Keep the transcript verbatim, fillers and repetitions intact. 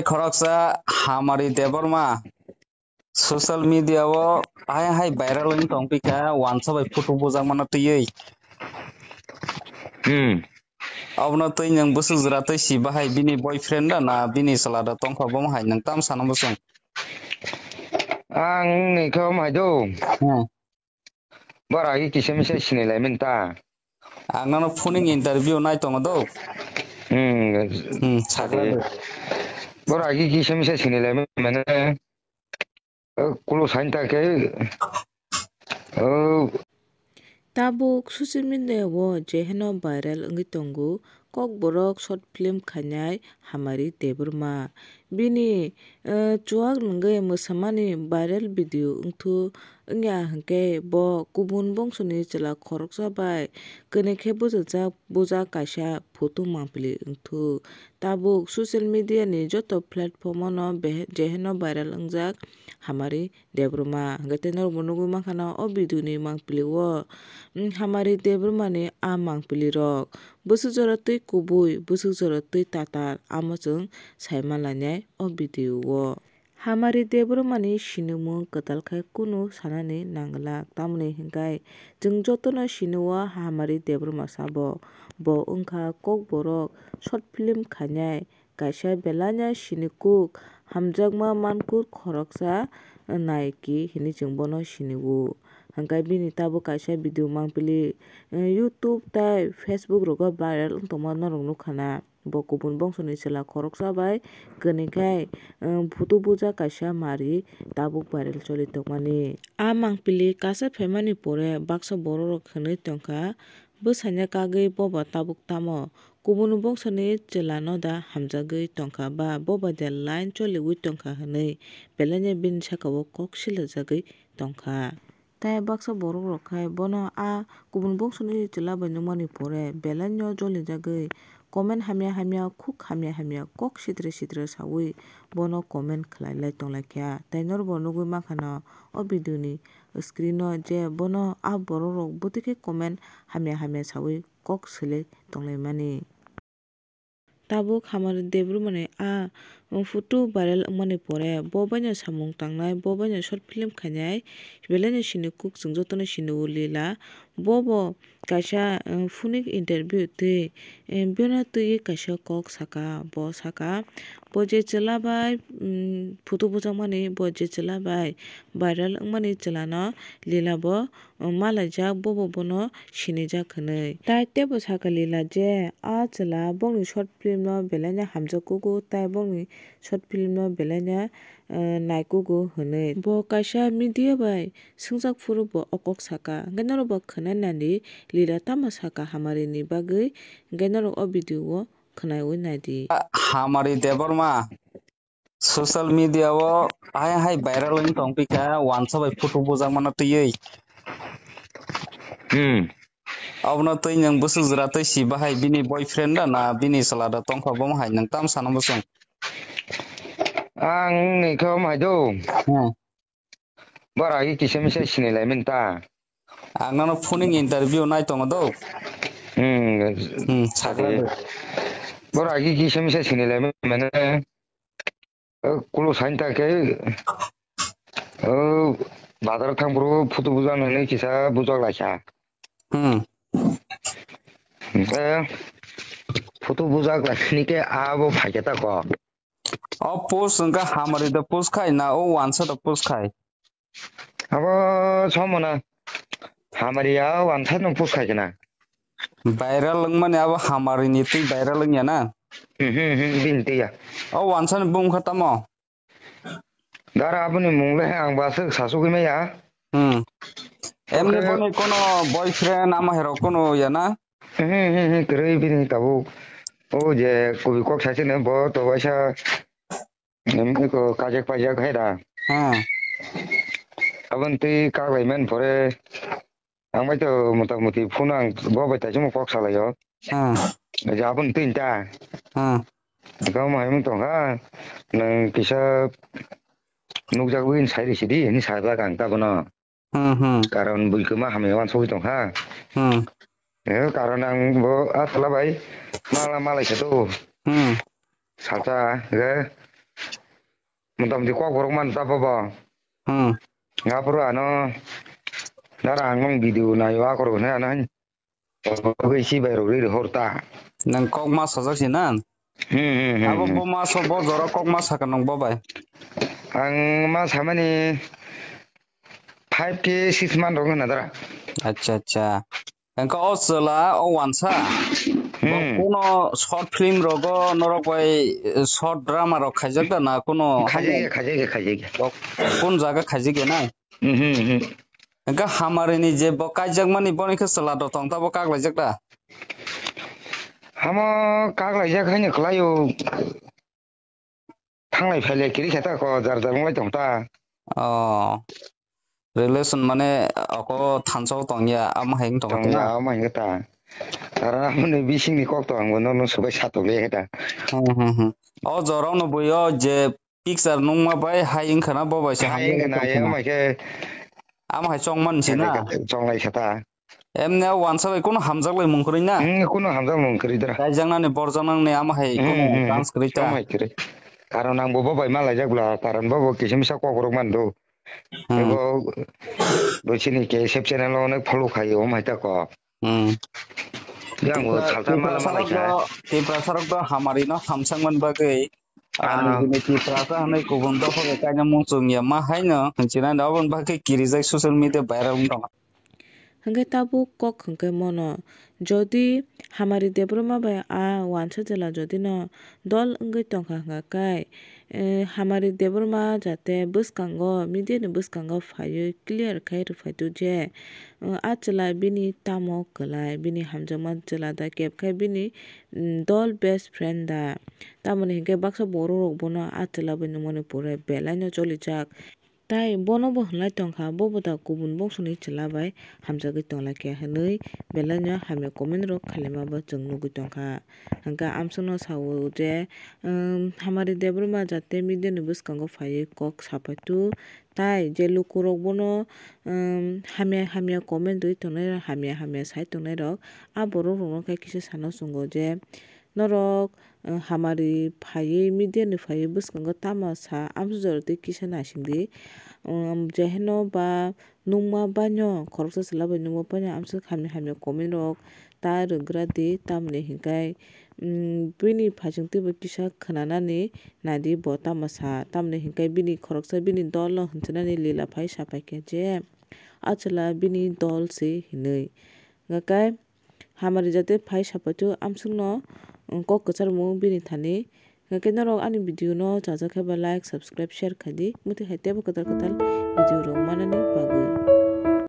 Khoroksa Hamari Debbarma social media o hai hai viral wng tong phi kha, wansa bai photo bujak mano twiwi. Hmm. Abono twi nwng bwswk jora twi si bahai bini boyfriend da na bini chwla da tong kha, bo hai nwng tam sana bwswng. Ang ni khe omo hai do. Hmm. Bora agi kisa misa sinilai mani ta. Ang nono phuning interview nai tongo do. Hmm. Hmm, sakra de. Bora agi kisa misa sinilai mani. Oh, kulo sain ta khe. Oh. Tabuk social media o jeheno viral wngwi tongo, Kokborok short film khainai Hamari Debbarma. Bini, eh, chuak nwngwi mwsamani viral video wngthu wngya hwnkhe bo kubun bongsoni chwla khoroksa bai kwnwi khe bwchajak bujak kaisa photo mangpili wngthu. Tabuk social media ni joto platform o no behe-, jeheno viral wngjak Hamari Debbarma. Hwnkhe tei norokbo nugwi mankha na o video ni mangpili o, mm, Hamari Debbarma ni a mangpili rok. Bwswk jora twi kubui, bwswk jora twi tatal, amo chwng sai manlainai o video o. Hamari Debbarma ni sinimung kwtal khe kunu sanani nangwlak, tamoni hwnkhe chwng jotono sini o Hamari Debbarma sabo. Bo wngkha Kokborok short film khainai, kaisa belanya sini kuk hamjakma mankur khoroksa naiki hinwi chwng bono sini o. Hwnkhe bini tabuk kaisa video mangpili, eh, YouTube tei Facebook rogo viral wng tongma norok nukha na. Bo kubun bongsoni chwla khoroksa bai kwnwi khai, eh, photo bujak kaisa mari tabuk viral choli tongmani. A mangpili kasa phaimani pore baksa bororok hwnwi tongkha, bwsanya kagwi boba tabuk tamo? Kubun bongsoni chwlano da hamjagwi tongkha ba boba de line choliwi tongkha hwnwi belai no bini saka o kok silajagwi tongkha. Tai baksa borok rok khai bono a kubun bongsoni chwla bai nukmani pore belai no jolijagwi comment hamya hamya khuk hamya hamya kok sitra sitra sawi bono comment khlai lai tonglaikha. Tai norbo nugwi mankha no o video ni screen o je bono a borok rok bwtwi khe comment hamya hamya sawi kok swlai tonglaimani. Tabuk Hamari Debbarma ni a photo viral wngmani pore bo baino samung tangnai, bo baino short film khainai, belai no sini kuk chwng jotono sini o lila. Bo bo kaisa, um, phunik interview twi, um, beno twi kaisa kok saka, bo saka, bo je chwla bai, um, photo bujakmani, bo je chwla bai viral wngmani chwla no lila bo, um, malaijak, bo bo bono sinijak hwnwi. Tai teibo saka lila je a chwla bongni short film no belai no hamjak kugo, tai bongni short film no belai no, uh, nai kugo hwnwi. Bo kaisa media bai swngjak phuru bo o kok saka, hwnkhe norok bo khwnai nadi lila tamo saka Hamari ni bagwi, hwnkhe norok o video o khwnaiwi naidi. Hamari Debbarma social media o hai hai viral wng tong phi kha, wansa bai photo bujak mano twiwi. Hmm. Abono twi nwng bwswk jora twi si bahai bini boyfriend da na bini chwla da tong kha, bo hai nwng tam sana bwswng. Ang ni khe omo hai do. Hmm. Bora agi kisa misa sinilai mani ta. Ang nono phuning interview nai tongo do. Hmm. Hmm, sakra de. Bora agi kisa misa sinilai mani. Oh, kulo sain ta khe. Oh, bazar thang bro photo bujak nani kisa bujak laisa. Hmm. Eh, photo bujak laisani khe abo phaikhe ta ko. O post wngkha Hamari da post khai na o wansa da post khai? Abo somona Hamari ya wansa no post khai kena. Viral wngmani abo Hamari ni twi viral wngya na? Hmm, hmm, hmm, bini twi ya. O wansa ni bung kha tamo? Dara aboni mung le ang ba swk sasugwi maya. Hmm. Emni boni kono boyfriend ama herok kono ya na? Hmm, hmm, hmm, kwrwi bini tabuk. O je kubi kok saisini bo to waisa, em, eko kajak pajak hai da. Hmm. Aboni twi kaklai man pore. Ang bai to mota moti phone ang bo bai taisimo kok salaio. Hmm. Ja aboni twi ta. Hmm. Gam hai mung tong ha. Nang kisa nukjagwi sai risi di, ni sajak ang ta bono. Hmm, hmm. Karon bui kwma hamya wansugwi tong ha. Hmm. Eh, karon ang bo a tola bai mala malai sa to. Hmm. Salsa, eh, Motamoti kok borok man ta bobo. Hmm. Nga phuru ano dara ang nong video nayo akhoro hwnwi ano hin. Obo isi bai rok riri hor ta. Nang kok ma sajak si na? Hmm, hmm, hmm, Abo hmm. Bo ma so bo jora kok ma saka nong bo bai. Ang ma samani five K six man rok hwnna dara. Acha, acha. Engka o chwla o wansa. Bo Hmm. Kuno short film rogo norok bai, eh, short drama rok khaijak da na kuno Khaijak ya, khaijak ya, khaijak ya. Bo kun jaga khaijak ya na? Mhm, mhm. Engka hamari ni je bo kaijakmani boni khe chwla do tong ta bo kaklaijak da? Hamo kaklaijak haino khlaio. Thanglai phailai kiri khe ta ko jar jar wnglai tong ta. Oh. Relation mane ako thansa o tong ya, amo hai wng tong Tong ta na? Ya, amo hai ta. Karon amo ni bising ni kok to ang bono no subai sa tong le ta. Hmm, hmm, hmm. O jorok no bui o je picture nungma bai hai wngkha na bo bai se Hai hamjak wngkha na, tong ya, khna. Mai khe Amo hai chong man si na? Chonglai khe ta. Emne o wansa bai kuno hamjak lai mung kwrwi na? Hmm, kuno hamjak mung kwrwi dra. Kaijaknani borjaknani amo hai Hmm, kuno hmm, chance kwrwi ta. Chong hai kwrwi. Karon ang bo bo bai malaijak bla, karon bo bo kisimsa kok rok man do. Hmm. Ebo bo chini K S F channel o onek follow khai o mai ta ko. Hmm. Yang bo Tipra, salsa Tipra mala sarok malai do, kha. Tipra sarok do hamari no hamsang man bagwi. Ang Ah. Bini Tipra sa hwnwi kubun dopha bai kainamung chwng ya ma haino hinchina no oboni bagwi kirijak social media viral wng tong. Hwnkhe tabuk kok hwnkhe mono, jodi Hamari Debbarma bai a wansa chwla jodi no dol wngwi tongkha hwnkha khe, eh, Hamari Debbarma jate bwskango, media ni bwskango phaiwi clear khai rwphaitu je, eh, a chwla bini tamo kwlai, bini hamjakma chwla da kebkhe bini, mm, dol best friend da. Tamoni hinkhe baksa borok rok bono a chwla bai nungmani pore belai no cholijak. Tai bono bo hwnlai tongkha, bo bo da kubun bongsoni chwla bai hamjagwi tonglaikha hwnwi belai no hamya comment rok khailaima bo chwng nugwi tongkha. Hwnkhe amsongno sao je, um, Hamari Debbarma jate media ni bwskango phaiwi kok saphaitu, tai je lukurok bono, um, hamya hamya comment rwi tongnai, hamya hamya sai tongnai rok, a borok rokno khe kisa sana chwngo je, norok, uh, hamari phaiwi, media ni phaiwi bwskango tamo sa, amsuk jora twi kisa naisingdi. Um, je heno ba nungma baino, khoroksa chwla bai nungma baino amsuk hamya hamya comment rok ta rwgra di, tamoni hinkhai, um, bini phaising twibo kisa khwnanani naidi bo tamo sa, tamoni hinkhai bini khoroksa bini dolo hinchinani lila phai sapai kha je, a chwla bini dol se hinwi. Hwnkhe Hamari jate phai sapaithu amsukno, um, kok kwcharmung bini thani. Hwnkhe norok ani video no chajak khe ba like, subscribe, share khai di. Mutwi hai teibo kwtal kwtal video rok manani